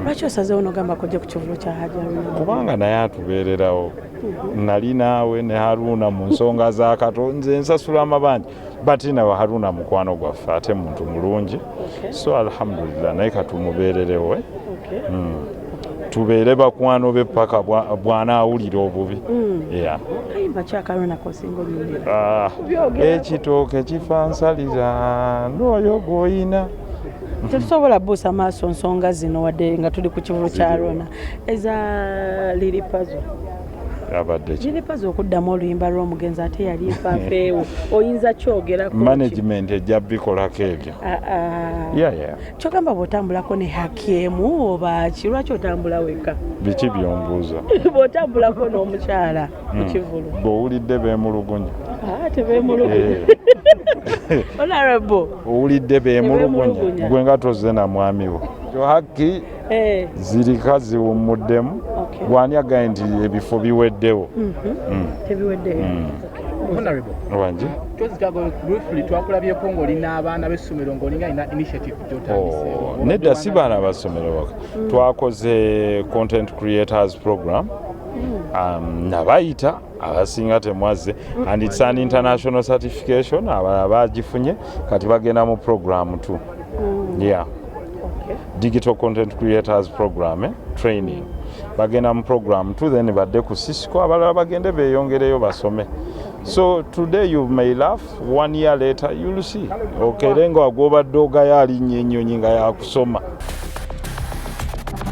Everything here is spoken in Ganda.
Lwaki osazeewo nogamba kojja ku kivulo kya Haji Haruna? Kubanga naye atubeererawo. Nali naawe ne Haruna mu nsonga za Kato. Nze nsasula amabanja, but nawe Haruna mukwano gwaffe, ate muntu mulungi. So alhamdulillah, naye katumubeererewo, eh? Tubeere bakwano be paka bw'anaawulira obubi. Yeah. Kayimba ki aka Haruna kosinga onyumira? Ah, ekitooke kifa nsalira n'oyo gw'oyina. Tetusobola buusa maaso nsonga zino wadde nga tuli ku kivulo kya Haruna, eza Lil Pazo. Abadde ki? Lil Pazo okuddamu oluyimba lw'omugenzi ate yali nfanfeewo, oyinza kyogerako ki? Management ejja bikolako ebyo. Ah, ah. Yeah. Kyogamba bw'otambulako ne haki emu oba ki, lwaki otambula wekka? Biki byombuuza? Bw'otambulako n'omukyala ku kivulu. Bw'owulidde beemulugunya? Ah, tebeemulugunya. Honorable. Owulidde beemulugunya? Tebeemulugunya. Gwe nga tozze na mwami wo haki zirika ziwummuddemu. Gwani agaye nti ebifo biweddewo? Tebiweddeyo. Honorable, Wangi. Twezitago briefly, twakulabyeko ng'oli n'abaana b'essomero ng'olinga alina initiative gy'otandiseewo. Oh, nedda, si baana basomero baka. Twakoze content creators program, nabayita, abasinga temwazze, and it's an international certification. Abalala bagifunye, kati bagenda mu program 2, yeah. Digital content creators program, eh? Training, bagenda mu program 2, then badde ku Cisco, abalala bagende beeyongereyo basome. So today you may laugh, one year later you'll see okere nga gwobadde ogayo alinnya ennyonyi nga yakusoma.